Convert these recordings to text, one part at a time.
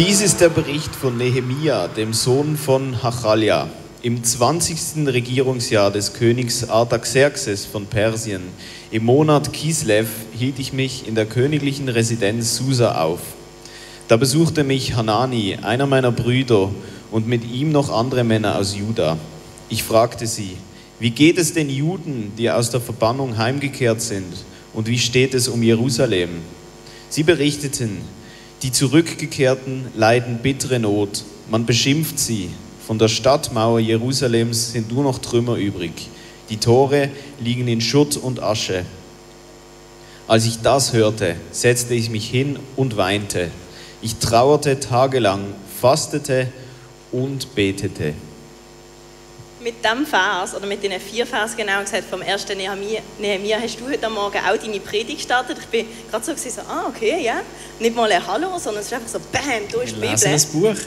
Dies ist der Bericht von Nehemia, dem Sohn von Hachalja. Im 20. Regierungsjahr des Königs Artaxerxes von Persien, im Monat Kislev, hielt ich mich in der königlichen Residenz Susa auf. Da besuchte mich Hanani, einer meiner Brüder, und mit ihm noch andere Männer aus Juda. Ich fragte sie: Wie geht es den Juden, die aus der Verbannung heimgekehrt sind, und wie steht es um Jerusalem? Sie berichteten: Die Zurückgekehrten leiden bittere Not. Man beschimpft sie. Von der Stadtmauer Jerusalems sind nur noch Trümmer übrig. Die Tore liegen in Schutt und Asche. Als ich das hörte, setzte ich mich hin und weinte. Ich trauerte tagelang, fastete und betete. Mit diesem Vers, oder mit den 4 Vers genau gesagt, vom 1. Nehemia, hast du heute Morgen auch deine Predigt gestartet. Ich bin gerade so, okay, ja. Nicht mal ein Hallo, sondern es ist einfach so, bam, da ist die Bibel. Wir lesen ein Buch.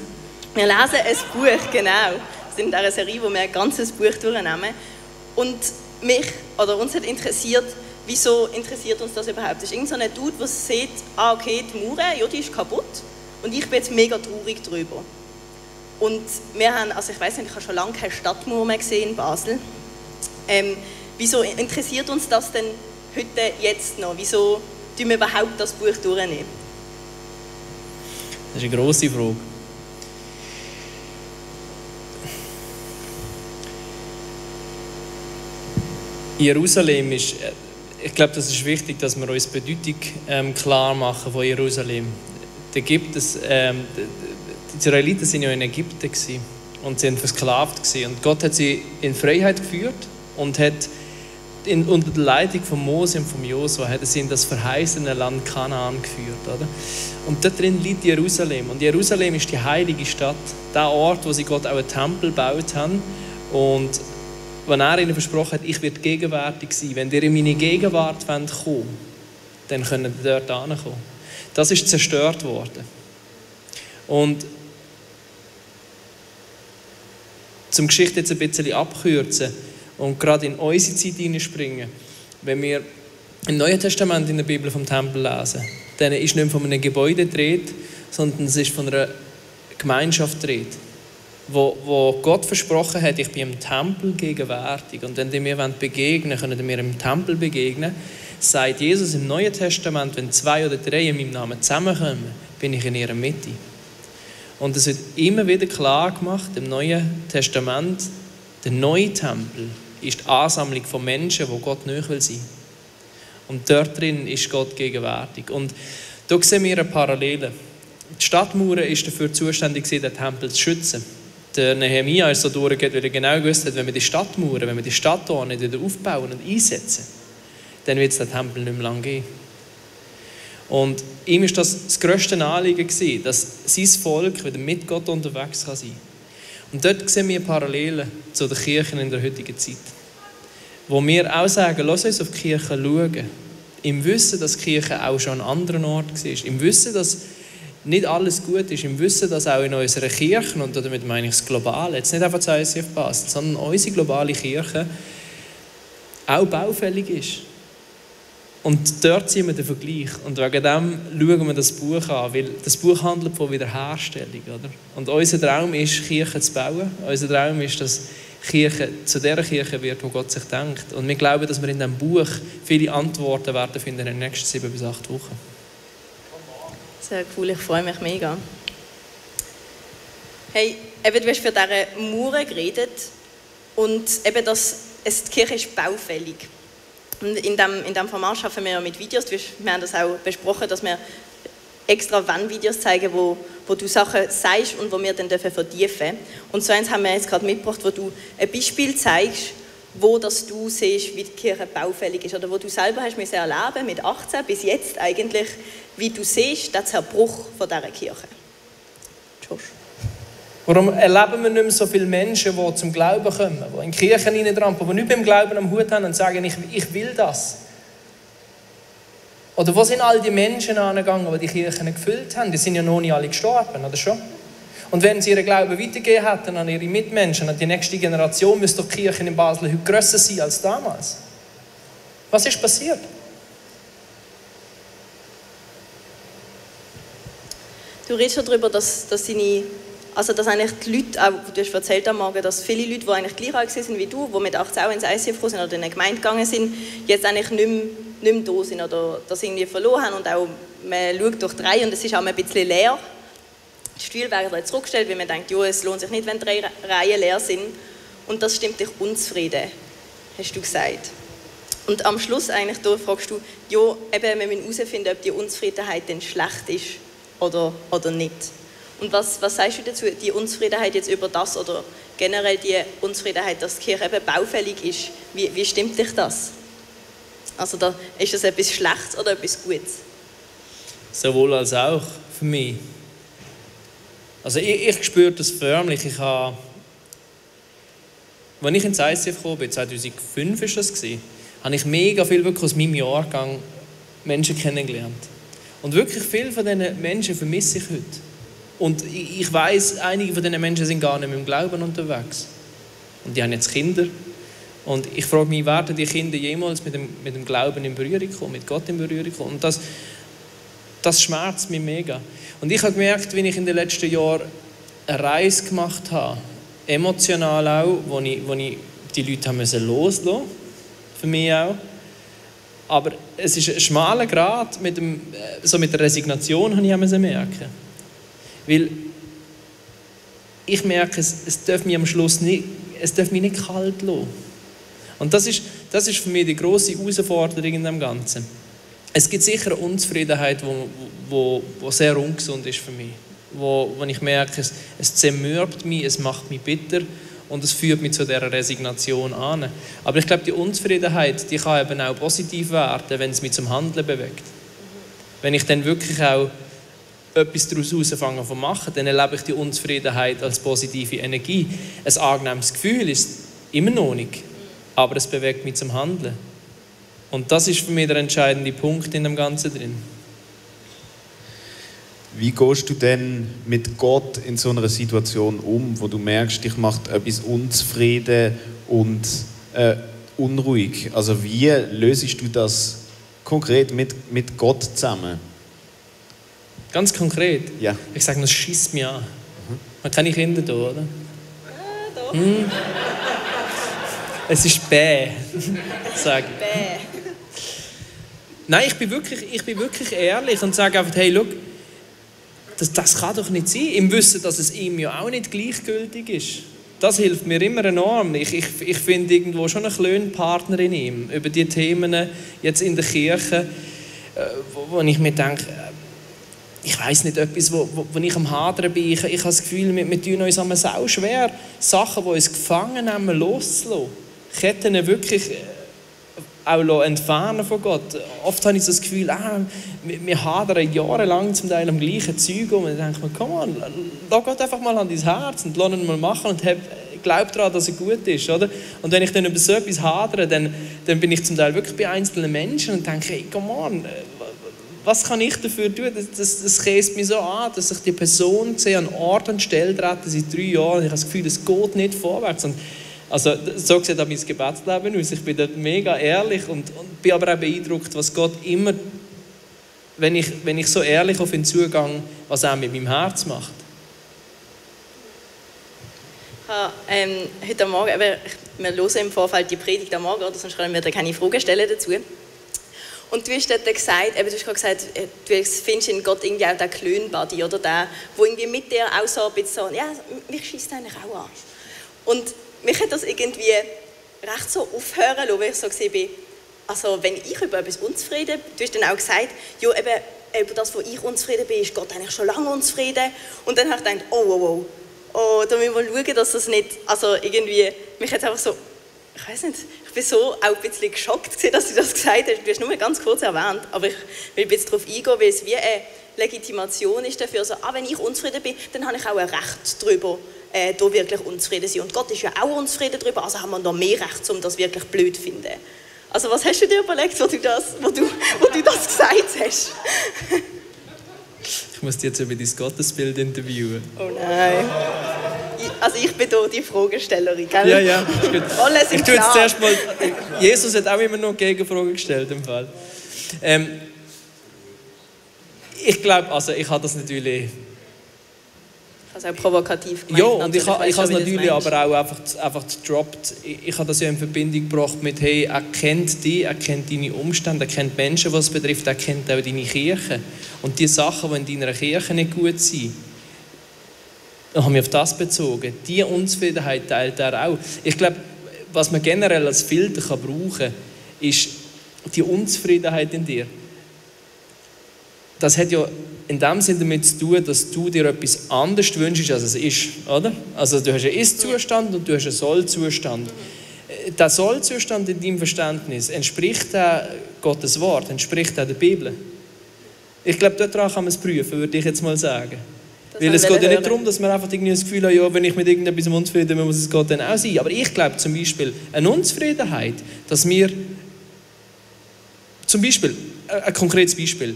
Wir lesen ein Buch, genau. Wir sind in dieser Serie, wo wir ein ganzes Buch durchnehmen. Und uns hat interessiert, wieso interessiert uns das überhaupt? Das ist irgend so ein Dude, der sieht, okay, die Mauer, ja, die ist kaputt. Und ich bin jetzt mega traurig darüber. Und wir haben, ich weiß nicht, ich habe schon lange keine Stadtmauer mehr gesehen in Basel. Wieso interessiert uns das denn heute, jetzt noch? Wieso tun wir überhaupt das Buch durchnehmen? Das ist eine grosse Frage. Jerusalem ist, ich glaube, das ist wichtig, dass wir uns die Bedeutung klar machen von Jerusalem. Da gibt es, die Israeliten waren ja in Ägypten und sie waren versklavt. Und Gott hat sie in Freiheit geführt und hat unter der Leitung von Mose und von Josua hat sie in das verheißene Land Kanaan geführt. Oder? Und dort drin liegt Jerusalem. Und Jerusalem ist die heilige Stadt, der Ort, wo sie Gott auch einen Tempel gebaut haben. Und wenn er ihnen versprochen hat, ich werde gegenwärtig sein, wenn ihr in meine Gegenwart kommen wollt, dann könnt ihr dort hinkommen. Das ist zerstört worden. Und zum Geschichte jetzt ein bisschen abkürzen und gerade in unsere Zeit hineinspringen, wenn wir im Neuen Testament in der Bibel vom Tempel lesen, dann ist nicht mehr von einem Gebäude die Rede, sondern es ist von einer Gemeinschaft die Rede. Wo Gott versprochen hat, ich bin im Tempel gegenwärtig. Und wenn die mir begegnen wollen, können wir im Tempel begegnen. Sagt Jesus im Neuen Testament, wenn 2 oder 3 in meinem Namen zusammenkommen, bin ich in ihrer Mitte. Und es wird immer wieder klar gemacht im Neuen Testament, der neue Tempel ist die Ansammlung von Menschen, die Gott nahe will sein. Und dort drin ist Gott gegenwärtig. Und da sehen wir eine Parallele. Die Stadtmauer war dafür zuständig, den Tempel zu schützen. Der Nehemia ist so durchgegangen, weil er genau gewusst hat, wenn wir die Stadtmauern, wenn wir die Stadt nicht wieder aufbauen und einsetzen, dann wird es den Tempel nicht mehr lange geben. Und ihm war das grösste Anliegen, dass sein Volk wieder mit Gott unterwegs sein kann. Und dort sehen wir Parallelen zu den Kirchen in der heutigen Zeit. Wo wir auch sagen, lass uns auf die Kirche schauen. Im Wissen, dass die Kirche auch schon an anderen Orten war. Im Wissen, dass nicht alles gut ist. Im Wissen, dass auch in unseren Kirchen, und damit meine ich das Globale, jetzt nicht einfach das ICF Basel, sondern unsere globale Kirche auch baufällig ist. Und dort ziehen wir den Vergleich. Und wegen dem schauen wir das Buch an, weil das Buch handelt von Wiederherstellung. Oder? Und unser Traum ist, Kirche zu bauen. Unser Traum ist, dass Kirche zu der Kirche wird, wo Gott sich denkt. Und wir glauben, dass wir in diesem Buch viele Antworten werden finden in den nächsten 7 bis 8 Wochen. Sehr cool, ich freue mich mega. Hey, eben, du hast für diese Mauern geredet und eben, die Kirche ist baufällig. Und in diesem Format arbeiten wir ja mit Videos. Wir haben das auch besprochen, dass wir extra Videos zeigen, wo du Sachen sagst und wo wir dann vertiefen dürfen. Und so eins haben wir jetzt gerade mitgebracht, wo du ein Beispiel zeigst, wo das du siehst, wie die Kirche baufällig ist. Oder wo du selber hast müssen erleben, mit 18 bis jetzt eigentlich, wie du siehst, den Zerbruch von dieser Kirche. Josh. Warum erleben wir nicht mehr so viele Menschen, die zum Glauben kommen, die in die Kirchen hineintrampeln, die nicht beim Glauben am Hut haben und sagen, ich will das? Oder wo sind all die Menschen angegangen, die die Kirchen gefüllt haben? Die sind ja noch nicht alle gestorben, oder schon? Und wenn sie ihren Glauben weitergegeben hätten an ihre Mitmenschen, an die nächste Generation, müsste doch die Kirche in Basel heute grösser sein als damals. Was ist passiert? Du redest schon darüber, dass eigentlich die Leute, auch, du hast erzählt am Morgen, dass viele Leute, die eigentlich gleich alt sind wie du, die mit 18 auch ins ICF gekommen sind oder in eine Gemeinde gegangen sind, jetzt eigentlich nicht mehr da sind oder das irgendwie verloren haben und auch, man schaut durch die Reihe und es ist auch ein bisschen leer. Die Stühle werden zurückgestellt, weil man denkt, ja, es lohnt sich nicht, wenn 3 Reihen leer sind. Und das stimmt dich unzufrieden, hast du gesagt. Und am Schluss eigentlich da fragst du, ja, eben, wir müssen herausfinden, ob die Unzufriedenheit denn schlecht ist oder nicht. Und was sagst du dazu, die Unzufriedenheit jetzt über das oder generell die Unzufriedenheit, dass die Kirche eben baufällig ist? Wie stimmt dich das? Also ist das etwas Schlechtes oder etwas Gutes? Sowohl als auch für mich. Also ich spüre das förmlich. Als ich ins ICF gekommen bin, 2005 war das, habe ich mega viel wirklich aus meinem Jahrgang Menschen kennengelernt. Und wirklich viele von diesen Menschen vermisse ich heute. Und ich weiss, einige von diesen Menschen sind gar nicht mit dem Glauben unterwegs. Und die haben jetzt Kinder. Und ich frage mich, werden die Kinder jemals mit dem Glauben in Berührung kommen, mit Gott in Berührung kommen? Und das schmerzt mich mega. Und ich habe gemerkt, wie ich in den letzten Jahren eine Reise gemacht habe, emotional auch, wo ich die Leute haben loslassen musste, für mich auch. Aber es ist ein schmaler Grat mit der Resignation, habe ich merken. Weil ich merke, es darf mich am Schluss nicht kalt lassen. Und das ist für mich die grosse Herausforderung in dem Ganzen. Es gibt sicher eine Unzufriedenheit, die sehr ungesund ist für mich. Wo ich merke, es zermürbt mich, es macht mich bitter und es führt mich zu dieser Resignation an. Aber ich glaube, die Unzufriedenheit, die kann eben auch positiv werden, wenn es mich zum Handeln bewegt. Wenn ich dann wirklich auch etwas daraus anfange zu machen, dann erlebe ich die Unzufriedenheit als positive Energie. Ein angenehmes Gefühl ist immer noch nicht, aber es bewegt mich zum Handeln. Und das ist für mich der entscheidende Punkt in dem Ganzen drin. Wie gehst du denn mit Gott in so einer Situation um, wo du merkst, dich macht etwas unzufrieden und unruhig? Also wie löst du das konkret mit Gott zusammen? Ganz konkret? Ja. Ich sage, das schießt mich an. Man kann nicht Kinder da, oder? Doch. Es ist bäh. Sag. Bäh. Nein, ich bin wirklich ehrlich und sage einfach, hey, schau, das kann doch nicht sein. Im Wissen, dass es ihm ja auch nicht gleichgültig ist. Das hilft mir immer enorm. Ich finde irgendwo schon einen kleinen Partner in ihm. Über die Themen jetzt in der Kirche, wo ich mir denke, ich weiss nicht, etwas, wo ich am Hadern bin. Ich habe das Gefühl, wir tun uns einmal sau schwer, Sachen, die uns gefangen haben, loszulassen. Ketten wirklich auch entfernen von Gott. Oft habe ich so das Gefühl, wir hadern jahrelang zum Teil am gleichen Zeug und dann denke ich mir, komm on, lass Gott einfach mal an dein Herz und lass ihn mal machen und glaub daran, dass er gut ist. Oder? Und wenn ich dann über so etwas hadere, dann bin ich zum Teil wirklich bei einzelnen Menschen und denke, hey, come on, was kann ich dafür tun? Das käst mich so an, dass ich die Person sehe, an Ort und Stelle trete seit 3 Jahren und ich habe das Gefühl, es geht nicht vorwärts. Und also, so sieht auch mein Gebetsleben aus. Ich bin dort mega ehrlich und bin aber auch beeindruckt, was Gott immer, wenn ich so ehrlich auf ihn zugehe, was er mit meinem Herz macht. Heute Morgen, wir hören im Vorfeld die Predigt am Morgen, oder sonst können wir da keine Fragen stellen dazu. Und du hast dort gesagt, du hast gerade gesagt, du findest in Gott irgendwie auch den Klönbody, oder der irgendwie mit dir auch so ein bisschen so, ja, mich scheisst eigentlich auch an. Und mich hat das irgendwie recht so aufhören lassen, weil ich so gesehen bin, also wenn ich über etwas unzufrieden bin, du hast dann auch gesagt, ja, eben, über das, wo ich unzufrieden bin, ist Gott eigentlich schon lange unzufrieden. Und dann habe ich gedacht, oh, da müssen wir schauen, dass das nicht, also irgendwie, mich hat es einfach so, ich weiß nicht, ich bin so auch ein bisschen geschockt gewesen, dass du das gesagt hast. Du hast nur ganz kurz erwähnt, aber ich will jetzt darauf eingehen, weil es wie eine Legitimation ist dafür, so, wenn ich unzufrieden bin, dann habe ich auch ein Recht darüber, da wirklich unzufrieden zu sein. Und Gott ist ja auch unzufrieden darüber, also haben wir noch mehr Recht, um das wirklich blöd zu finden. Also was hast du dir überlegt, wo du das gesagt hast? Ich muss dich jetzt über dein Gottesbild interviewen. Oh nein. Ich bin hier die Fragestellerin, gell? Ja, ist gut. Alles ich tue jetzt zuerst mal, Jesus hat auch immer noch Gegenfragen gestellt im Fall. Ich glaube, also ich habe das natürlich Ich habe es auch provokativ gemeint. Ja, und ich habe es natürlich aber auch einfach gedroppt. Ich habe das ja in Verbindung gebracht mit, hey, er kennt dich, er kennt deine Umstände, er kennt Menschen, was es betrifft, er kennt auch deine Kirche. Und die Sachen, die in deiner Kirche nicht gut sind, da haben wir auf das bezogen. Diese Unzufriedenheit teilt er auch. Ich glaube, was man generell als Filter brauchen kann, ist die Unzufriedenheit in dir. Das hat ja in dem Sinne damit zu tun, dass du dir etwas anderes wünschst, als es ist, oder? Also du hast einen Ist-Zustand und du hast einen Soll-Zustand. Der Soll-Zustand in deinem Verständnis entspricht auch Gottes Wort, entspricht auch der Bibel. Ich glaube, daran kann man es prüfen, würde ich jetzt mal sagen. Weil es geht ja nicht darum, dass man einfach irgendwie das Gefühl hat, ja, wenn ich mit irgendetwas unzufrieden bin, muss es Gott dann auch sein. Aber ich glaube zum Beispiel, eine Unzufriedenheit, dass wir, zum Beispiel, ein konkretes Beispiel,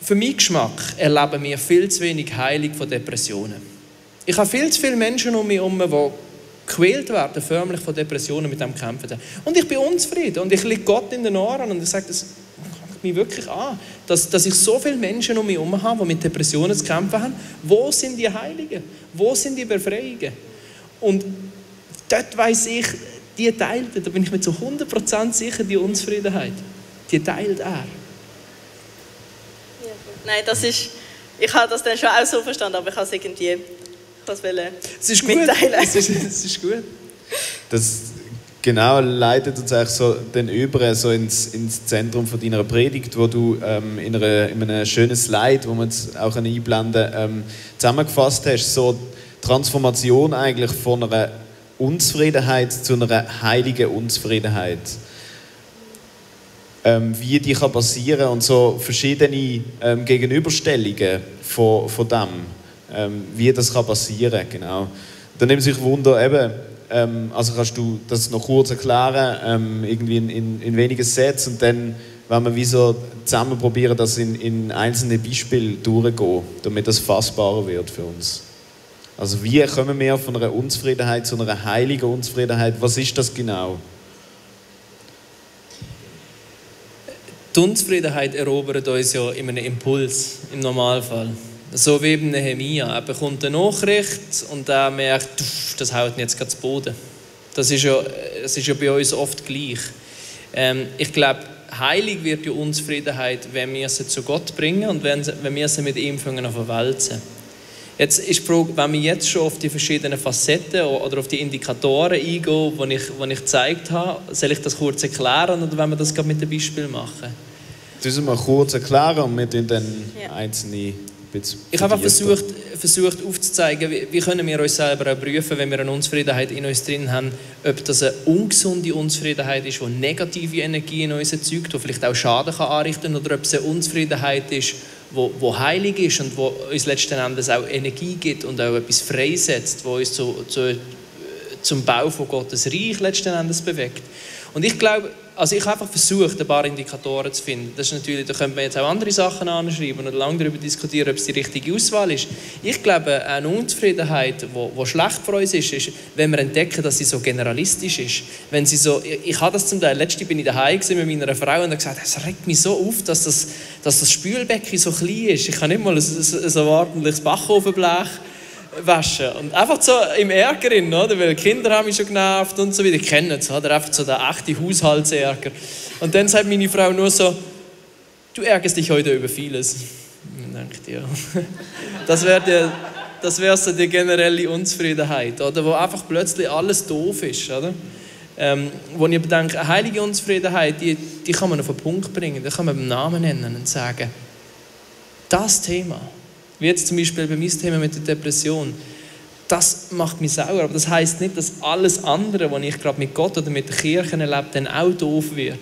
für meinen Geschmack erleben wir viel zu wenig Heilung von Depressionen. Ich habe viel zu viele Menschen um mich herum, die gequält werden, förmlich von Depressionen mit dem kämpfen. Und ich bin unzufrieden und ich liege Gott in den Ohren und ich sage, das kackt mich wirklich an, dass ich so viele Menschen um mich herum habe, die mit Depressionen zu kämpfen haben. Wo sind die Heiligen? Wo sind die Befreiungen? Und dort weiss ich, die teilt, da bin ich mir zu 100% sicher, die Unzufriedenheit, die teilt er. Nein, ich habe das dann schon auch so verstanden, aber ich habe es irgendwie mitteilen. Es ist gut. Das genau leitet uns eigentlich so den über so ins Zentrum von deiner Predigt, wo du in einem schönen Slide, wo man es auch einblenden zusammengefasst hast, so Transformation eigentlich von einer Unzufriedenheit zu einer heiligen Unzufriedenheit. Wie die kann passieren und so verschiedene Gegenüberstellungen von dem, wie das kann passieren, genau. Dann nimmt sich Wunder eben, also kannst du das noch kurz erklären, irgendwie in wenigen Sätzen und dann wenn wir wie so zusammen probieren, das in einzelne Beispiele durchgehen, damit das fassbarer wird für uns. Also wie kommen wir von einer Unzufriedenheit zu einer heiligen Unzufriedenheit? Was ist das genau? Die Unzufriedenheit erobert uns ja in einem Impuls, im Normalfall. So wie eben Nehemia. Er bekommt eine Nachricht und er merkt, das haut ihn jetzt gerade zu Boden. Das ist ja bei uns oft gleich. Ich glaube, heilig wird die Unzufriedenheit, wenn wir sie zu Gott bringen und wenn wir sie mit ihm fangen an verwälzen. Jetzt ist die Frage, wenn wir jetzt schon auf die verschiedenen Facetten oder auf die Indikatoren eingehen, die ich gezeigt habe, soll ich das kurz erklären oder wollen wir das gerade mit einem Beispiel machen? Das müssen wir kurz erklären und wir dann einzelne bisschen. Ich habe einfach versucht aufzuzeigen, wie können wir uns selber auch prüfen, wenn wir eine Unzufriedenheit in uns drin haben, ob das eine ungesunde Unzufriedenheit ist, die negative Energie in uns erzeugt, die vielleicht auch Schaden anrichten kann, oder ob es eine Unzufriedenheit ist, die heilig ist und die uns letzten Endes auch Energie gibt und auch etwas freisetzt, wo uns zum Bau von Gottes Reich letzten Endes bewegt. Und ich glaube, also ich habe einfach versucht, ein paar Indikatoren zu finden. Das ist natürlich, da könnte man jetzt auch andere Sachen anschreiben und lange darüber diskutieren, ob es die richtige Auswahl ist. Ich glaube, eine Unzufriedenheit, die schlecht für uns ist, wenn wir entdecken, dass sie so generalistisch ist. Wenn sie so, ich habe das zum Teil, letztens bin ich daheim mit meiner Frau und habe gesagt, es regt mich so auf, dass das Spülbecken so klein ist. Ich kann nicht mal ein ordentliches Backovenblech waschen. Und einfach so im Ärger, oder? Weil die Kinder haben mich schon genervt und so weiter. Ich kenne es, oder? Einfach so der echte Haushaltsärger. Und dann sagt meine Frau nur so, du ärgerst dich heute über vieles. Ich denke, ja. Das wäre so die generelle Unzufriedenheit, oder? Wo einfach plötzlich alles doof ist, oder? Wo ich denke, eine heilige Unzufriedenheit, die kann man auf den Punkt bringen, die kann man beim Namen nennen und sagen, das Thema, wie jetzt zum Beispiel bei meinem Thema mit der Depression, das macht mich sauer. Aber das heisst nicht, dass alles andere, was ich gerade mit Gott oder mit der Kirche erlebe, dann auch doof wird.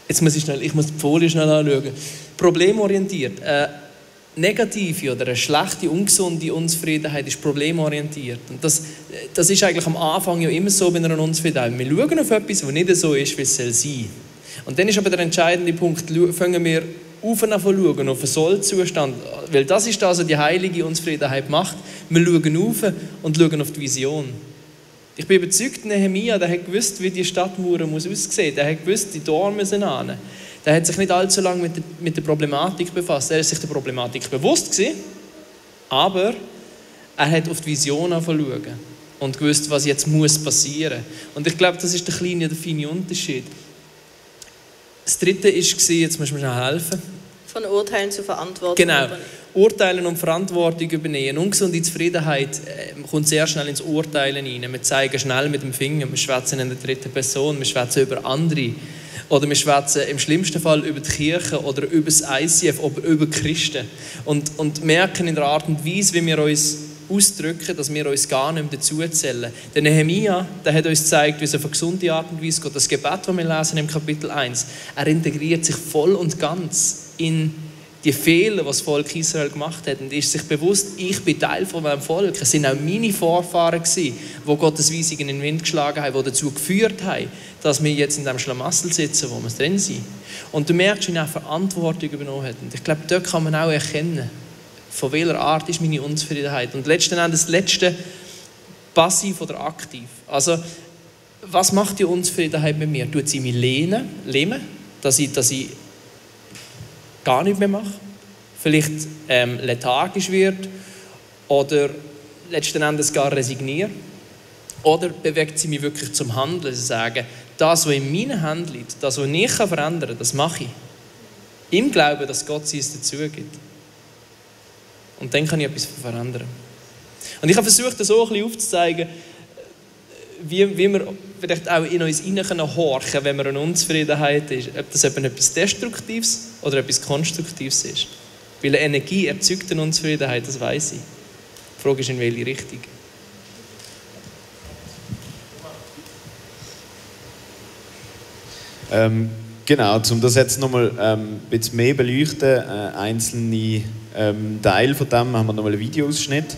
Jetzt muss ich die Folie schnell anschauen. Problemorientiert. Eine negative oder eine schlechte, ungesunde Unzufriedenheit ist problemorientiert. Und das ist eigentlich am Anfang ja immer so bei einer Unzufriedenheit. Wir schauen auf etwas, das nicht so ist, wie es sein soll. Und dann ist aber der entscheidende Punkt, fangen wir auf und schauen, auf den Sollzustand. Weil das ist das, was die heilige Unzufriedenheit macht. Wir schauen auf und schauen auf die Vision. Ich bin überzeugt, Nehemia, der hat gewusst, wie die Stadtmauer aussehen muss. Der hat gewusst, die Tore müssen hin. Der hat sich nicht allzu lange mit der Problematik befasst. Er ist sich der Problematik bewusst gewesen. Aber er hat auf die Vision schauen und gewusst, was jetzt passieren muss. Und ich glaube, das ist der kleine oder feine Unterschied. Das Dritte war, jetzt muss man schnell helfen. Von Urteilen zu Verantwortung. Genau. Urteilen und Verantwortung übernehmen. Ungesunde Zufriedenheit kommt sehr schnell ins Urteilen rein. Wir zeigen schnell mit dem Finger, wir schwätzen in der dritten Person, wir schwätzen über andere. Oder wir schwätzen im schlimmsten Fall über die Kirche oder über das ICF oder über Christen. Und merken in der Art und Weise, wie wir uns ausdrücken, dass wir uns gar nicht mehr dazuzählen. Der Nehemia, der hat uns gezeigt, wie es auf eine gesunde Art und Weise geht. Das Gebet, das wir lesen im Kapitel 1, er integriert sich voll und ganz in die Fehler, die das Volk Israel gemacht hat. Und ist sich bewusst, ich bin Teil von meinem Volk. Es sind auch meine Vorfahren gewesen, die Gottes Weisungen in den Wind geschlagen haben, die dazu geführt haben, dass wir jetzt in dem Schlamassel sitzen, wo wir drin sind. Und du merkst, wie er Verantwortung übernommen hat. Und ich glaube, dort kann man auch erkennen, von welcher Art ist meine Unzufriedenheit. Und letzten Endes das letzte, passiv oder aktiv. Also, was macht die Unzufriedenheit mit mir? Tut sie mich lähmen, dass ich gar nicht mehr mache? Vielleicht lethargisch wird oder letzten Endes gar resigniere? Oder bewegt sie mich wirklich zum Handeln? Sie sagen, das, was in meinen Händen liegt, das, was ich verändern kann, das mache ich. Im Glauben, dass Gott es dazu gibt. Und dann kann ich etwas verändern. Und ich habe versucht, das so ein bisschen aufzuzeigen, wie wir vielleicht auch in uns hineinhorchen können, wenn wir eine Unzufriedenheit ist. Ob das etwas Destruktives oder etwas Konstruktives ist. Weil eine Energie erzeugt eine Unzufriedenheit, das weiss ich. Die Frage ist, in welche Richtung. Genau, um das jetzt nochmal ein bisschen mehr beleuchten, einzelne Teile von dem haben wir nochmal einen Videoausschnitt.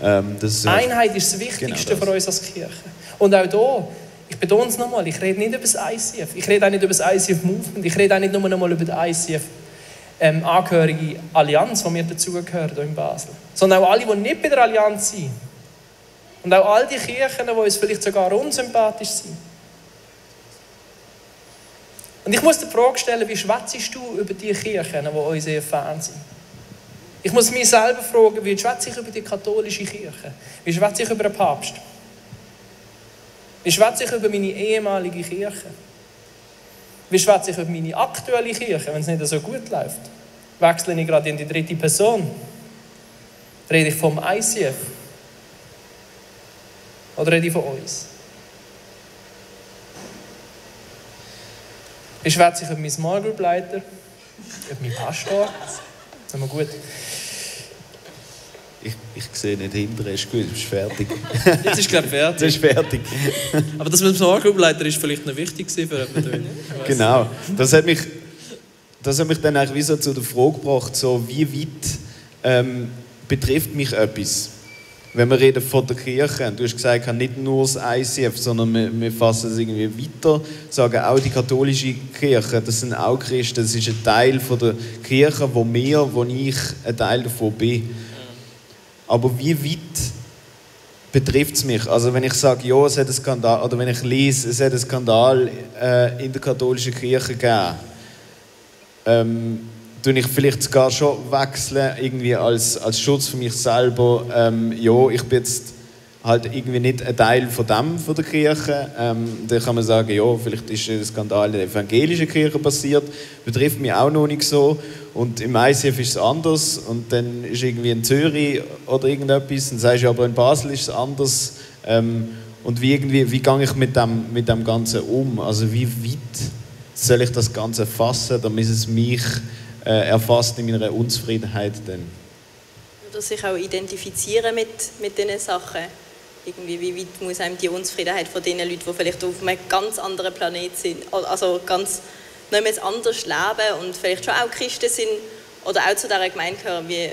Einheit ist das Wichtigste für uns als Kirche. Und auch hier, ich betone es nochmal, ich rede nicht über das ICF, ich rede auch nicht über das ICF-Movement, ich rede auch nicht nur nochmal über die ICF-angehörige Allianz, die wir dazugehören hier in Basel, sondern auch alle, die nicht bei der Allianz sind. Und auch all die Kirchen, die uns vielleicht sogar unsympathisch sind. Und ich muss die Frage stellen, wie schwätzt du über die Kirchen, die uns sehr fern sind? Ich muss mich selber fragen, wie schwätze ich über die katholische Kirche? Wie schwätze ich über den Papst? Wie schwätze ich über meine ehemalige Kirche? Wie schwätze ich über meine aktuelle Kirche, wenn es nicht so gut läuft? Wechsle ich gerade in die dritte Person? Rede ich vom ICF? Oder rede ich von uns? Wie schwätze ich über meinen Small Group Leiter? Über meinen Pastor? Das ist gut. Ich sehe nicht hinterher, ist gut, ist fertig. Jetzt ist, glaube ich, fertig. Jetzt ist fertig. Aber das mit dem Small Group Leiter ist vielleicht noch wichtig für jemanden. Genau. Das hat mich dann eigentlich wie so zu der Frage gebracht, so, wie weit betrifft mich etwas? Wenn wir reden von der Kirche, und du hast gesagt, nicht nur das ICF, sondern wir fassen es irgendwie weiter, sagen auch die katholische Kirche, das sind auch Christen, das ist ein Teil von der Kirche, wo ich ein Teil davon bin. Aber wie weit betrifft es mich? Also wenn ich sage, ja, es hat einen Skandal, oder wenn ich lese, es hat einen Skandal in der katholischen Kirche gegeben, tue ich vielleicht sogar schon wechseln, irgendwie als Schutz für mich selber. Ja, ich bin jetzt halt irgendwie nicht ein Teil von der Kirche. Dann kann man sagen, ja, vielleicht ist ein Skandal in der evangelischen Kirche passiert, betrifft mich auch noch nicht so. Und im ICF ist es anders. Und dann ist irgendwie in Zürich oder irgendetwas, dann sagst du, aber in Basel ist es anders. Und wie gehe ich mit dem Ganzen um? Also wie weit soll ich das Ganze fassen, damit es mich erfasst in meiner Unzufriedenheit dann? Oder sich auch identifizieren mit diesen Sachen. Irgendwie, wie weit muss einem die Unzufriedenheit von den Leuten, die vielleicht auf einem ganz anderen Planet sind, also ganz nicht mehr anders leben und vielleicht schon auch Christen sind oder auch zu dieser Gemeinde gehören, wie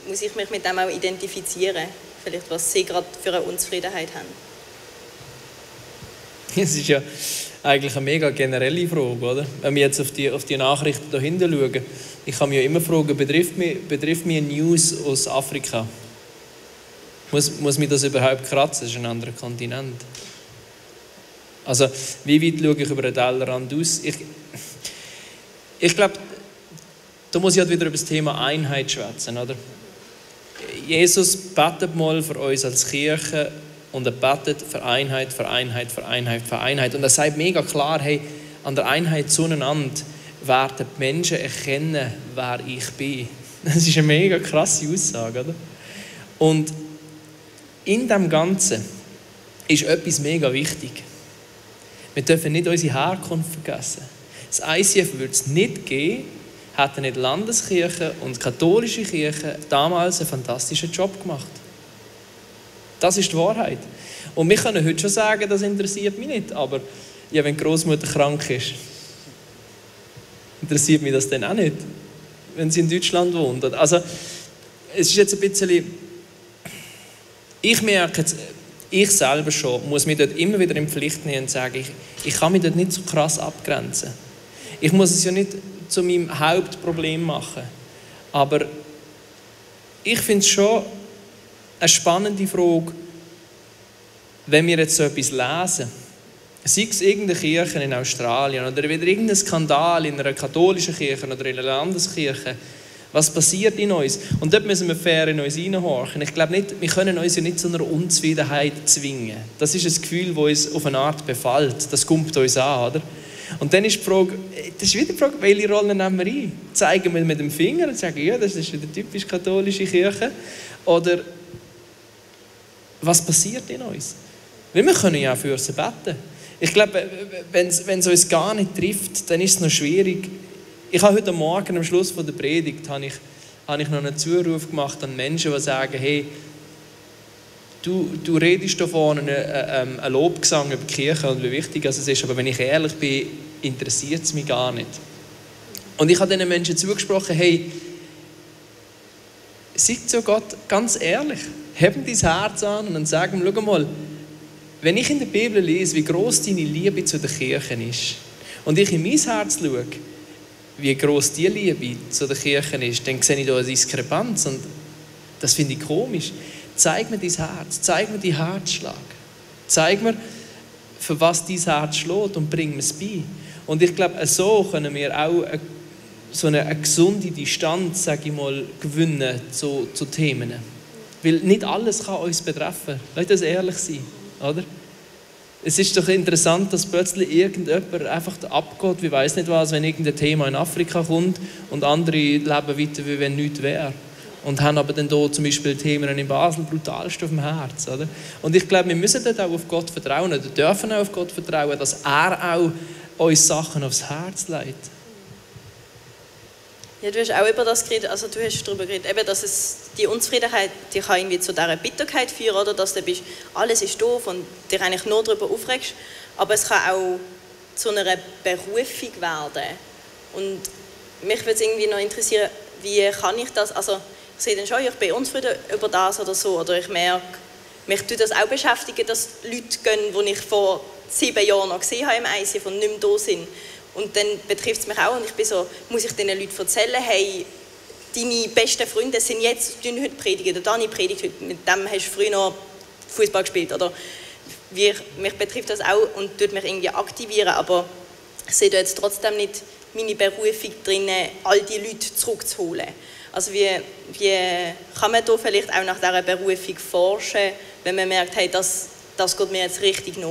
muss ich mich mit dem auch identifizieren? Vielleicht, was sie gerade für eine Unzufriedenheit haben. Es ist ja eigentlich eine mega generelle Frage, oder? Wenn wir jetzt auf die Nachrichten dahinter schauen, ich kann mich ja immer fragen, betrifft mich News aus Afrika? Muss mich das überhaupt kratzen? Das ist ein anderer Kontinent. Also, wie weit schaue ich über den Tellerrand aus? Ich glaube, da muss ich halt wieder über das Thema Einheit schwätzen, oder? Jesus betet mal für uns als Kirche und er betet für Einheit, für Einheit, für Einheit, für Einheit. Und er sagt mega klar, hey, an der Einheit zueinander werden die Menschen erkennen, wer ich bin. Das ist eine mega krasse Aussage, oder? Und in dem Ganzen ist etwas mega wichtig. Wir dürfen nicht unsere Herkunft vergessen. Das ICF würde es nicht geben, hätten nicht Landeskirche und katholische Kirche damals einen fantastischen Job gemacht. Das ist die Wahrheit. Und wir können heute schon sagen, das interessiert mich nicht, aber ja, wenn die Großmutter krank ist, interessiert mich das dann auch nicht, wenn sie in Deutschland wohnt. Also, es ist jetzt ein bisschen, ich merke jetzt, ich selber schon, muss mich dort immer wieder in Pflicht nehmen und sagen, ich kann mich dort nicht so krass abgrenzen. Ich muss es ja nicht zu meinem Hauptproblem machen. Aber ich finde es schon eine spannende Frage, wenn wir jetzt so etwas lesen, sei es irgendeine Kirche in Australien oder wieder irgendein Skandal in einer katholischen Kirche oder in einer Landeskirche, was passiert in uns? Und dort müssen wir fair in uns hineinhorchen. Ich glaube nicht, wir können uns ja nicht zu einer Unzufriedenheit zwingen. Das ist ein Gefühl, das uns auf eine Art befällt. Das kommt uns an, oder? Und dann ist die Frage, das ist wieder die Frage, welche Rolle nehmen wir ein? Zeigen wir mit dem Finger und sagen, ja, das ist wieder typisch katholische Kirche? Oder was passiert in uns? Weil wir können ja auch für sie beten. Ich glaube, wenn es uns gar nicht trifft, dann ist es noch schwierig. Ich habe heute Morgen am Schluss der Predigt habe ich noch einen Zuruf gemacht an Menschen, die sagen, hey, du redest da vorne einen Lobgesang über die Kirche und wie wichtig es ist, aber wenn ich ehrlich bin, interessiert es mich gar nicht. Und ich habe diesen Menschen zugesprochen, hey, sag zu Gott ganz ehrlich, heb dein Herz an und dann sag ihm, schau mal, wenn ich in der Bibel lese, wie gross deine Liebe zu den Kirchen ist und ich in mein Herz schaue, wie gross die Liebe zu den Kirchen ist, dann sehe ich da eine Diskrepanz und das finde ich komisch. Zeig mir dein Herz, zeig mir deinen Herzschlag. Zeig mir, für was dein Herz schlägt und bring mir es bei. Und ich glaube, so können wir auch eine gesunde Distanz, sage ich mal, gewinnen zu Themen. Weil nicht alles kann uns betreffen. Lass uns ehrlich sein, oder? Es ist doch interessant, dass plötzlich irgendjemand einfach abgeht, wie weiß nicht was, wenn irgendein Thema in Afrika kommt und andere leben weiter, wie wenn nichts wäre. Und haben aber dann hier zum Beispiel Themen in Basel brutalst auf dem Herz. Oder? Und ich glaube, wir müssen dort auch auf Gott vertrauen oder dürfen auch auf Gott vertrauen, dass er auch uns Sachen aufs Herz legt. Ja, du hast auch über das geredet, also du hast darüber geredet, eben, dass die Unzufriedenheit die kann irgendwie zu dieser Bitterkeit führen, oder dass du bist, alles ist doof und dich eigentlich nur darüber aufregst, aber es kann auch zu einer Berufung werden. Und mich würde es irgendwie noch interessieren, wie kann ich das, also ich sehe dann schon, ich bin unzufrieden über das oder so, oder ich merke, mich tut das auch beschäftigen, dass Leute gehen, die ich vor 7 Jahren noch gesehen habe im ICF und nicht mehr da sind. Und dann betrifft es mich auch und ich bin so, muss ich diesen Leuten erzählen, hey, deine besten Freunde sind jetzt, die heute predigen, der Dani predigt heute, mit dem hast du früher noch Fußball gespielt, oder? Mich betrifft das auch und tut mich irgendwie aktivieren, aber ich sehe da jetzt trotzdem nicht meine Berufung drin, all die Leute zurückzuholen. Also wie kann man da vielleicht auch nach dieser Berufung forschen, wenn man merkt, hey, das geht mir jetzt richtig nach?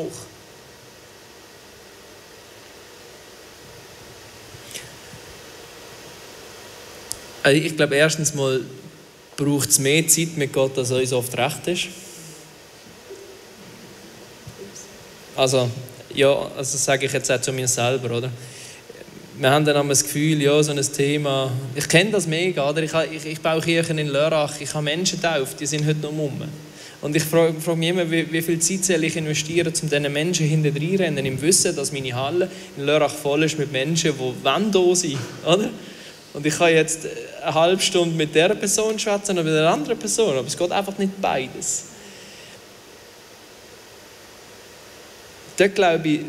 Also ich glaube, erstens mal braucht es mehr Zeit mit Gott, als uns oft recht ist. Also, ja, also sage ich jetzt auch zu mir selber, oder? Wir haben dann das Gefühl, ja, so ein Thema, ich kenne das mega, oder? Ich baue Kirchen in Lörrach, ich habe Menschen getauft, die sind heute noch rum. Und ich frage mich immer, wie viel Zeit soll ich investieren, um diesen Menschen hinterher rennen, im Wissen, dass meine Halle in Lörrach voll ist mit Menschen, die da sind, oder? Und ich kann jetzt eine halbe Stunde mit dieser Person schwätzen oder mit einer anderen Person, aber es geht einfach nicht beides. Dort, glaube ich,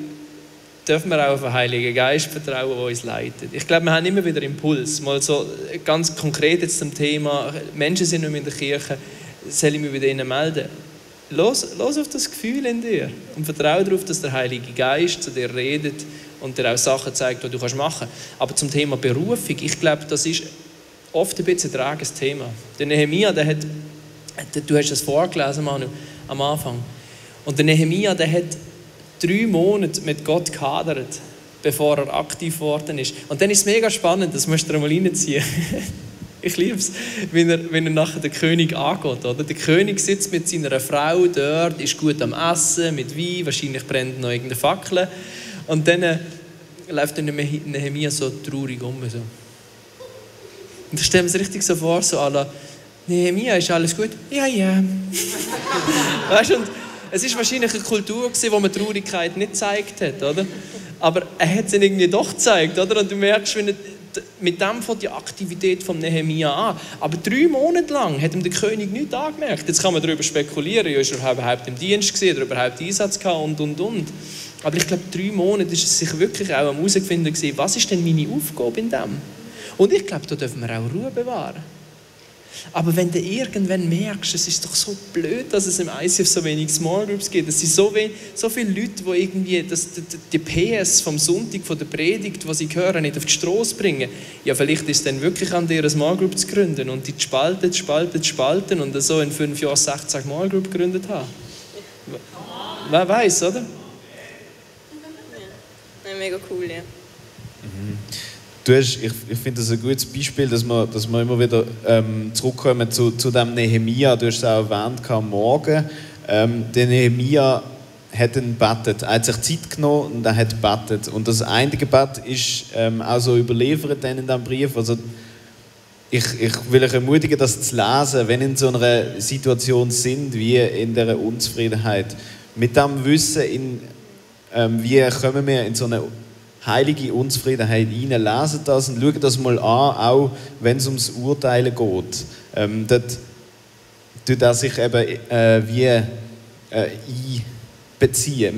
dürfen wir auch auf den Heiligen Geist vertrauen, der uns leitet. Ich glaube, wir haben immer wieder Impuls. Mal so ganz konkret jetzt zum Thema, Menschen sind nicht mehr in der Kirche, soll ich mich bei ihnen melden? Los auf das Gefühl in dir und vertraue darauf, dass der Heilige Geist zu dir redet und dir auch Sachen zeigt, die du machen kannst. Aber zum Thema Berufung, ich glaube, das ist oft ein bisschen ein trages Thema. Der Nehemia, du hast das vorgelesen, Manu, am Anfang. Und der Nehemia, der hat 3 Monate mit Gott gehadert, bevor er aktiv geworden ist. Und dann ist es mega spannend, das musst du mal reinziehen. Ich liebe es, wenn er nachher den König angeht. Oder? Der König sitzt mit seiner Frau dort, ist gut am Essen, mit Wein, wahrscheinlich brennt noch irgendeine Fackel. Und dann läuft der Nehemia so traurig um. So. Und da stellen wir es richtig so vor, so à la, Nehemia, ist alles gut? Ja, ja. Weißt du, und es war wahrscheinlich eine Kultur, wo man Traurigkeit nicht gezeigt hat, oder? Aber er hat es irgendwie doch gezeigt, oder? Und du merkst, wenn mit dem fängt die Aktivität von Nehemia an. Aber 3 Monate lang hat ihm der König nichts angemerkt. Jetzt kann man darüber spekulieren, ja, ist er überhaupt im Dienst gewesen, oder überhaupt Einsatz gehabt und. Aber ich glaube, 3 Monate ist es sich wirklich auch am herausfinden gewesen, was ist denn meine Aufgabe in dem? Und ich glaube, da dürfen wir auch Ruhe bewahren. Aber wenn du irgendwann merkst, es ist doch so blöd, dass es im ICF so wenig Small Groups gibt. Es sind so viele Leute, die irgendwie die PS vom Sonntag, von der Predigt, die sie hören, nicht auf die Straße bringen. Ja, vielleicht ist es dann wirklich an dir, eine Small Group zu gründen und die spalten und so in 5 Jahren 16 Small Group gegründet haben. Wer weiß, oder? Ja, mega cool, ja. Ich finde das ein gutes Beispiel, dass wir immer wieder zurückkommen zu dem Nehemia. Du hast es auch erwähnt am Morgen. Der Nehemia hat gebetet. Er hat sich Zeit genommen und er hat gebetet. Und das eine Gebet ist auch so überliefert in diesem Brief. Also ich will euch ermutigen, das zu lesen, wenn ihr in so einer Situation sind, wie in dieser Unzufriedenheit. Mit dem Wissen, wie kommen wir in so eine heilige Unzufriedenheit rein, lesen das und schauen das mal an, auch wenn es ums Urteilen geht. Dort tut er sich eben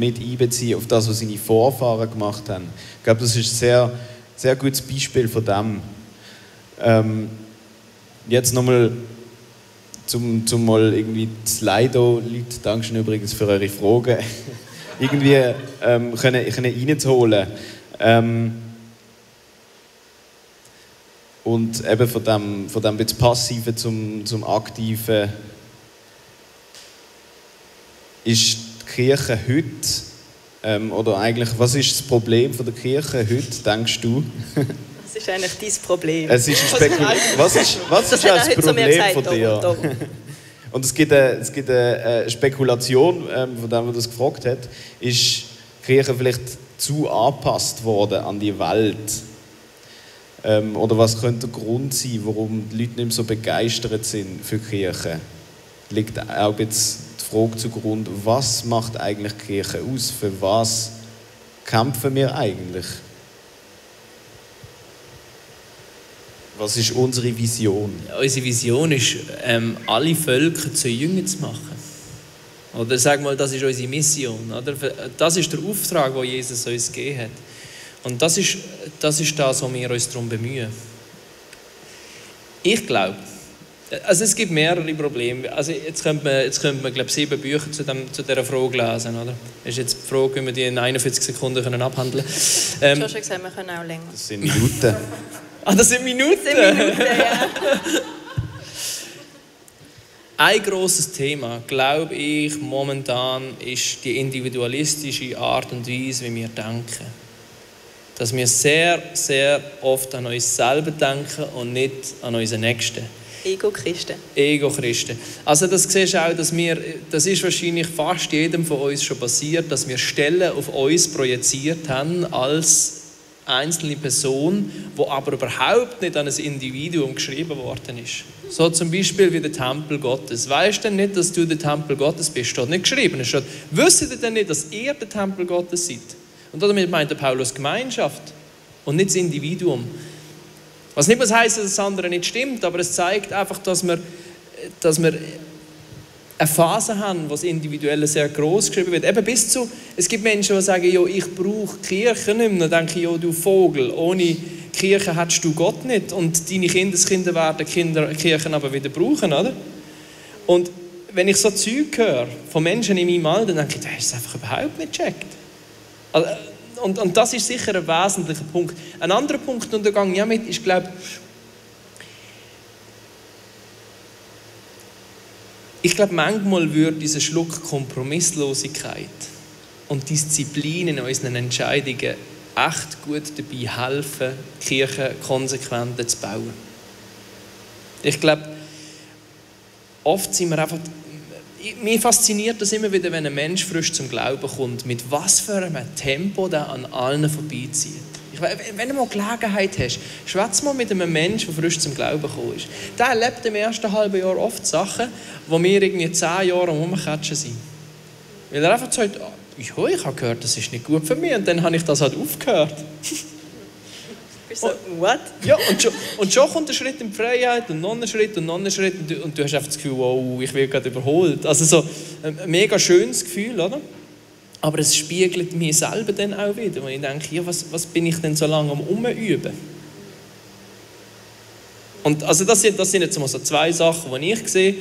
mit einbeziehen auf das, was seine Vorfahren gemacht haben. Ich glaube, das ist ein sehr, sehr gutes Beispiel von dem. Jetzt nochmal zum mal irgendwie Slido, Leute, Dankeschön übrigens für eure Fragen, irgendwie können reinzuholen. Und eben von dem bisschen Passiven zum Aktiven ist die Kirche heute, oder eigentlich, was ist das Problem von der Kirche heute, denkst du? Das ist eigentlich dein Problem. Es ist was ist das Problem von dir? Und es gibt eine Spekulation, von der man das gefragt hat, ist die Kirche vielleicht zu angepasst worden an die Welt? Oder was könnte der Grund sein, warum die Leute nicht mehr so begeistert sind für die Kirche? Liegt auch jetzt die Frage zugrunde, was macht eigentlich die Kirche aus? Für was kämpfen wir eigentlich? Was ist unsere Vision? Unsere Vision ist, alle Völker zu Jüngern zu machen. Oder sag mal, das ist unsere Mission. Oder? Das ist der Auftrag, den Jesus uns gegeben hat. Und das ist das, was wir uns darum bemühen. Ich glaube, also es gibt mehrere Probleme. Also jetzt könnte man glaube ich, 7 Bücher zu dieser Frage lesen. Oder? Das ist jetzt die Frage, wie wir die in 41 Sekunden abhandeln können. Du hast schon gesagt, wir können auch länger. Das sind Minuten. Das sind Minuten? Das sind Minuten, ja. Ein grosses Thema, glaube ich, momentan ist die individualistische Art und Weise, wie wir denken. Dass wir sehr, sehr oft an uns selber denken und nicht an unseren Nächsten. Ego-Christen. Ego-Christen. Also das siehst du auch, das ist wahrscheinlich fast jedem von uns schon passiert, dass wir Stellen auf uns projiziert haben als einzelne Person, die aber überhaupt nicht an ein Individuum geschrieben worden ist. So zum Beispiel wie der Tempel Gottes. Weißt du denn nicht, dass du der Tempel Gottes bist? Steht nicht geschrieben. Es steht, wisst ihr denn nicht, dass ihr der Tempel Gottes seid? Und damit meint der Paulus Gemeinschaft und nicht das Individuum. Was nicht muss heißen, dass das andere nicht stimmt, aber es zeigt einfach, dass wir eine Phase haben, wo das Individuelle sehr gross geschrieben wird. Eben bis zu, es gibt Menschen, die sagen, jo, ich brauche Kirche nicht mehr. Dann denke ich, jo, du Vogel, ohne Kirche hättest du Gott nicht. Und deine Kindeskinder werden Kirchen aber wieder brauchen, oder? Und wenn ich so Zeug höre von Menschen in meinem Alter, dann denke ich, das ist einfach überhaupt nicht gecheckt. Und das ist sicher ein wesentlicher Punkt. Ein anderer Punkt, und da gehe ich auch mit, ist, glaube ich, ich glaube, manchmal würde dieser Schluck Kompromisslosigkeit und Disziplin in unseren Entscheidungen echt gut dabei helfen, die Kirche konsequenter zu bauen. Ich glaube, oft sind wir einfach... Mich fasziniert das immer wieder, wenn ein Mensch frisch zum Glauben kommt, mit was für einem Tempo der an allen vorbeizieht. Wenn du mal Gelegenheit hast, schwätz mal mit einem Menschen, der frisch zum Glauben gekommen ist. Der erlebt im ersten halben Jahr oft Sachen, wo wir irgendwie 10 Jahre am Rumkatschen sind. Weil er einfach sagt, ich habe gehört, das ist nicht gut für mich. Und dann habe ich das halt aufgehört. So, what? Ja, und schon kommt ein Schritt in die Freiheit und noch ein Schritt und noch ein Schritt. Und du hast einfach das Gefühl, wow, ich werde gerade überholt. Also so ein mega schönes Gefühl, oder? Aber es spiegelt mich selber dann auch wieder, wo ich denke, ja, was bin ich denn so lange am Umüben? Und also das sind jetzt mal so 2 Sachen, die ich sehe.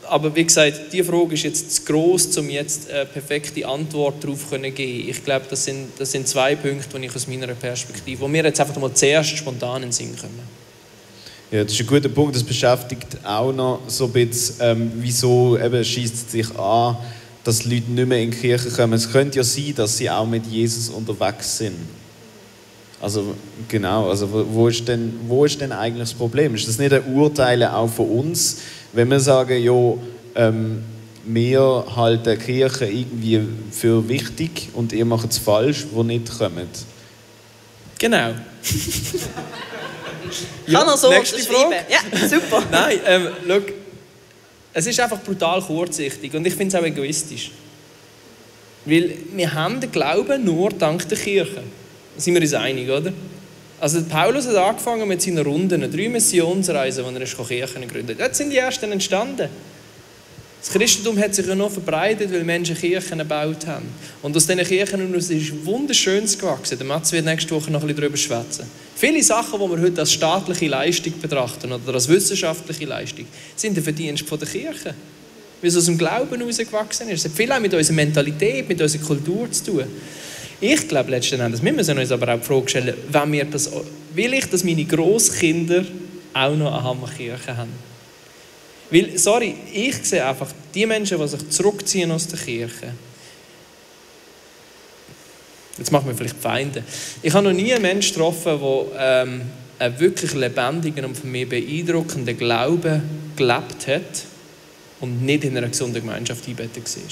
Aber wie gesagt, die Frage ist jetzt zu gross, um jetzt eine perfekte Antwort darauf zu geben. Ich glaube, das sind 2 Punkte, die ich aus meiner Perspektive, wo mir jetzt einfach mal zuerst spontan in den Sinn kommen. Ja, das ist ein guter Punkt. Das beschäftigt auch noch so ein bisschen, wieso schießt es sich an, dass die Leute nicht mehr in die Kirche kommen. Es könnte ja sein, dass sie auch mit Jesus unterwegs sind. Also genau, also wo ist denn eigentlich das Problem? Ist das nicht ein Urteil auch von uns, wenn wir sagen, ja, wir halten die Kirche irgendwie für wichtig und ihr macht es falsch, wo nicht kommt? Genau. Kann er so nächste unterschreiben? Frage? Ja, super. Nein, schau, es ist einfach brutal kurzsichtig und ich finde es auch egoistisch. Weil wir haben den Glauben nur dank der Kirche. Da sind wir uns einig, oder? Also Paulus hat angefangen mit seinen Runden, 3 Missionsreisen, wo er Kirchen gegründet hat. Dort sind die ersten entstanden. Das Christentum hat sich ja noch verbreitet, weil Menschen Kirchen gebaut haben. Und aus diesen Kirchen ist Wunderschönes gewachsen. Der Mats wird nächste Woche noch ein bisschen darüber schwätzen. Viele Sachen, die wir heute als staatliche Leistung betrachten oder als wissenschaftliche Leistung, sind der Verdienst der Kirche. Weil es aus dem Glauben herausgewachsen ist. Es hat viel auch mit unserer Mentalität, mit unserer Kultur zu tun. Ich glaube letzten Endes, wir müssen uns aber auch die Frage stellen, will ich, dass meine Grosskinder auch noch eine Hammerkirche haben? Weil, sorry, ich sehe einfach, die Menschen, die sich zurückziehen aus der Kirche, jetzt machen wir vielleicht Feinde. Ich habe noch nie einen Menschen getroffen, der einen wirklich lebendigen und von mir beeindruckenden Glauben gelebt hat und nicht in einer gesunden Gemeinschaft eingebettet war.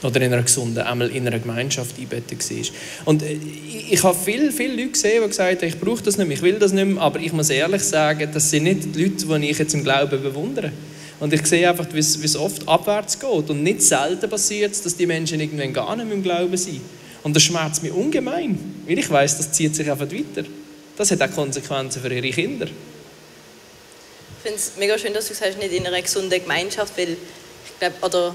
Oder in einer gesunden, einmal in einer Gemeinschaft eingebettet war. Und ich habe viele Leute gesehen, die gesagt haben, ich brauche das nicht mehr, ich will das nicht mehr, aber ich muss ehrlich sagen, das sind nicht die Leute, die ich jetzt im Glauben bewundere. Und ich sehe einfach, wie es oft abwärts geht. Und nicht selten passiert es, dass die Menschen irgendwann gar nicht mehr im Glauben sind. Und das schmerzt mich ungemein, weil ich weiss, das zieht sich einfach weiter. Das hat auch Konsequenzen für ihre Kinder. Ich finde es mega schön, dass du sagst, nicht in einer gesunden Gemeinschaft, weil ich glaube, oder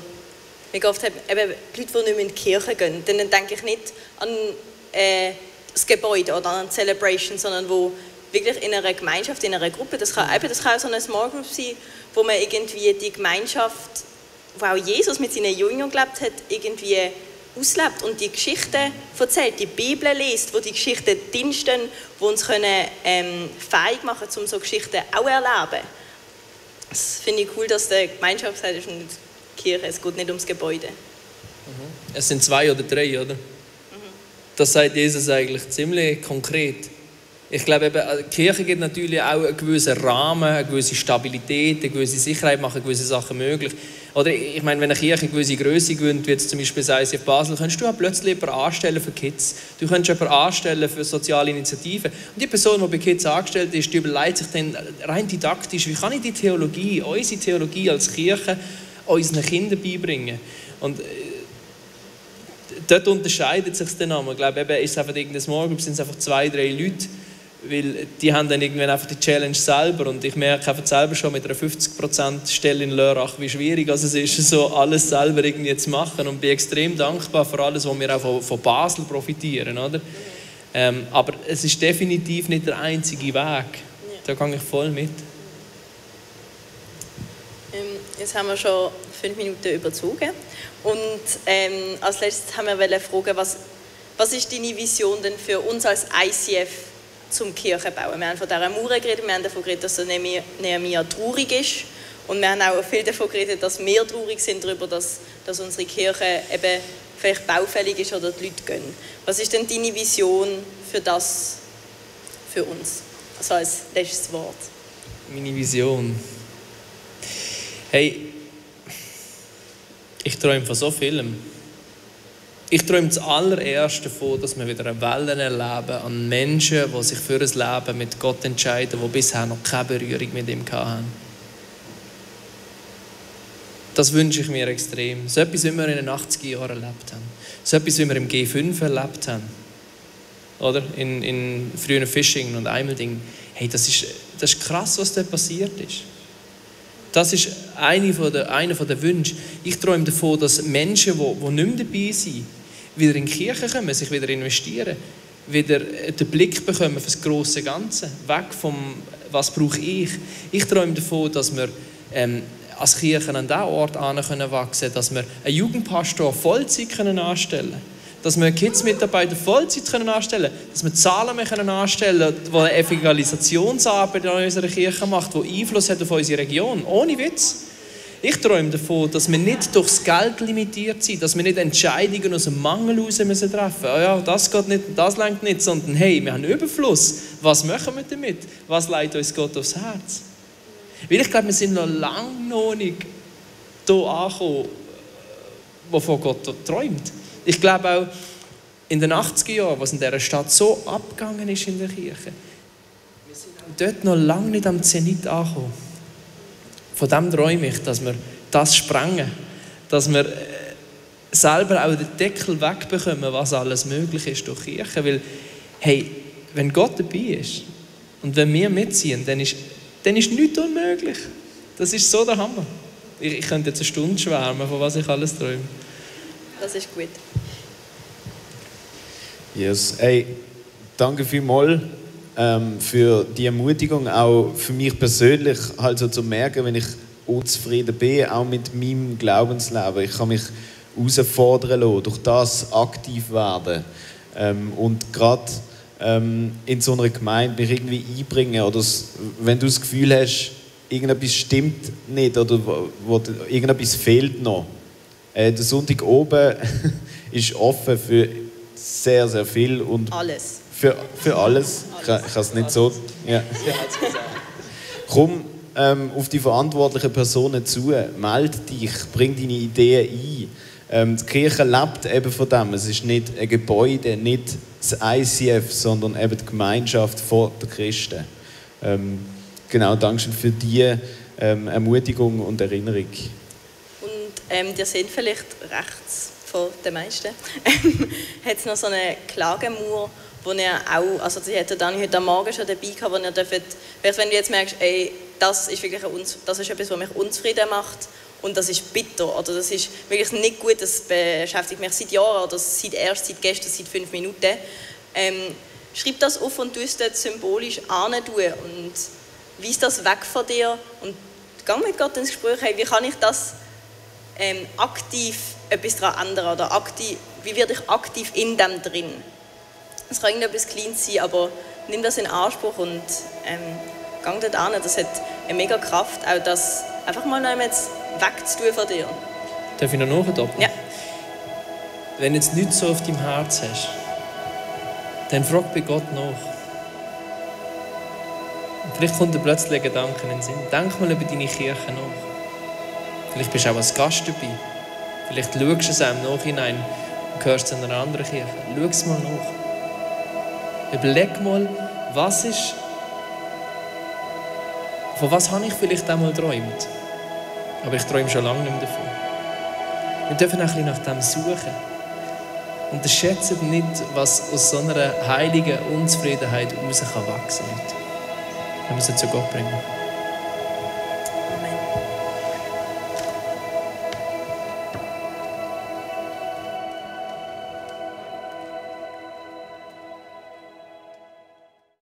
mega oft eben die Leute, die nicht mehr in die Kirche gehen, dann denke ich nicht an das Gebäude oder an Celebration, sondern wo wirklich in einer Gemeinschaft, in einer Gruppe, das kann auch so eine Small Group sein, wo man irgendwie die Gemeinschaft, wo auch Jesus mit seinen Jüngern gelebt hat, irgendwie auslebt und die Geschichten erzählt, die Bibel liest, wo die Geschichten drinstehen, die uns fähig machen können, um so Geschichten auch zu erleben. Das finde ich cool, dass der Gemeinschaft sagt, es ist nicht die Kirche, es geht nicht ums Gebäude. Es sind 2 oder 3, oder? Das sagt Jesus eigentlich ziemlich konkret. Ich glaube, die Kirche gibt natürlich auch einen gewissen Rahmen, eine gewisse Stabilität, eine gewisse Sicherheit, machen gewisse Sachen möglich. Oder ich meine, wenn eine Kirche eine gewisse Größe gewinnt, wie jetzt zum Beispiel das ICF Basel, kannst du auch plötzlich jemanden anstellen für Kids. Du kannst jemanden anstellen für soziale Initiativen. Und die Person, die bei Kids angestellt ist, die überlegt sich dann rein didaktisch, wie kann ich die Theologie, unsere Theologie als Kirche, unseren Kindern beibringen. Und dort unterscheidet sich dann auch. Ich glaube, ist es einfach irgendein Small Group, sind es einfach 2, 3 Leute, weil die haben dann irgendwann einfach die Challenge selber und ich merke einfach selber schon mit einer 50% Stelle in Lörrach, wie schwierig es ist, so alles selber irgendwie zu machen und bin extrem dankbar für alles, was wir auch von Basel profitieren, oder? Aber es ist definitiv nicht der einzige Weg. Da gehe ich voll mit. Jetzt haben wir schon 5 Minuten überzogen und als letztes haben wir fragen, was ist deine Vision denn für uns als ICF zum Kirchenbauen? Wir haben von dieser Mauer geredet, wir haben davon geredet, dass der Nehemia traurig ist Und wir haben auch viel davon geredet, dass wir traurig sind darüber, dass unsere Kirche eben vielleicht baufällig ist oder die Leute gehen. Was ist denn deine Vision für das, für uns? Also als letztes Wort. Meine Vision. Hey, ich träume von so vielem. Ich träume zuallererst davon, dass wir wieder eine Welle erleben an Menschen, die sich für ein Leben mit Gott entscheiden, die bisher noch keine Berührung mit ihm hatten. Das wünsche ich mir extrem. So etwas, wie wir in den 80er Jahren erlebt haben. So etwas, wie wir im G5 erlebt haben. Oder? In frühen Fishing und Eimelding. Hey, das ist krass, was dort passiert ist. Das ist einer der Wünsche. Ich träume davon, dass Menschen, die nicht mehr dabei sind, wieder in die Kirche kommen, sich wieder investieren, wieder den Blick bekommen für das grosse Ganze, weg vom «Was brauche ich?». Ich träume davon, dass wir als Kirche an diesen Ort wachsen können, dass wir einen Jugendpastor Vollzeit anstellen können, dass wir Kids-Mitarbeiter Vollzeit anstellen können, dass wir Zahlen mehr anstellen können, die eine Evangelisationsarbeit in unserer Kirche macht, die Einfluss hat auf unsere Region. Ohne Witz. Ich träume davon, dass wir nicht durchs Geld limitiert sind, dass wir nicht Entscheidungen aus dem Mangel heraus treffen müssen. Oh ja, das geht nicht, das reicht nicht, sondern hey, wir haben Überfluss. Was machen wir damit? Was leitet uns Gott aufs Herz? Weil ich glaube, wir sind noch lange noch nicht hier angekommen, wovon Gott träumt. Ich glaube auch, in den 80er Jahren, was in dieser Stadt so abgegangen ist in der Kirche, wir sind auch dort noch lange nicht am Zenit angekommen. Von dem träume ich, dass wir das sprengen, dass wir selber auch den Deckel wegbekommen, was alles möglich ist durch die Kirche. Weil, hey, wenn Gott dabei ist und wenn wir mitziehen, dann ist nichts unmöglich. Das ist so der Hammer. Ich könnte jetzt eine Stunde schwärmen, von was ich alles träume. Das ist gut. Yes. Hey, danke vielmals für die Ermutigung, auch für mich persönlich, halt so zu merken, wenn ich unzufrieden bin, auch mit meinem Glaubensleben. Ich kann mich herausfordern lassen, durch das aktiv werden. Und gerade in so einer Gemeinde mich irgendwie einbringen. Oder wenn du das Gefühl hast, irgendetwas stimmt nicht oder irgendetwas fehlt noch. Der Sonntag oben ist offen für sehr, sehr viel. Und alles. Für alles. Ich kann es nicht so. Ja. Komm auf die verantwortlichen Personen zu, melde dich, bring deine Ideen ein. Die Kirche lebt eben von dem. Es ist nicht ein Gebäude, nicht das ICF, sondern eben die Gemeinschaft der Christen. Genau, danke für diese Ermutigung und Erinnerung. Und ihr seht vielleicht rechts von den meisten, hat es noch so eine Klagemauer, wo ihr auch, also die hat Dani heute Morgen schon dabei gehabt, wo ihr dürft, wenn du jetzt merkst, ey, das ist wirklich das ist etwas, was mich unzufrieden macht und das ist bitter, oder das ist wirklich nicht gut, das beschäftigt mich seit Jahren oder seit gestern, seit 5 Minuten. Schreib das auf und tu es dort symbolisch antun und weis das weg von dir und geh mit Gott ins Gespräch, hey, wie kann ich das aktiv etwas daran ändern oder aktiv, wie werde ich aktiv in dem drin? Es kann irgendetwas Kleines sein, aber nimm das in Anspruch und geh dort an. Das hat eine mega Kraft, auch das einfach mal noch jetzt wegzutun von dir. Darf ich noch nachdoppeln? Ja. Wenn du jetzt nichts so auf deinem Herz hast, dann frag bei Gott nach. Und vielleicht kommt dir plötzlich ein Gedanke in den Sinn. Denk mal über deine Kirche nach. Vielleicht bist du auch als Gast dabei. Vielleicht schaust du es auch im Nachhinein und gehörst zu einer anderen Kirche. Schau es mal nach. Überleg mal, von was habe ich vielleicht einmal geträumt. Aber ich träume schon lange nicht mehr davon. Wir dürfen ein bisschen nach dem suchen. Unterschätzt nicht, was aus so einer heiligen Unzufriedenheit heraus wachsen kann. Wir müssen zu Gott bringen.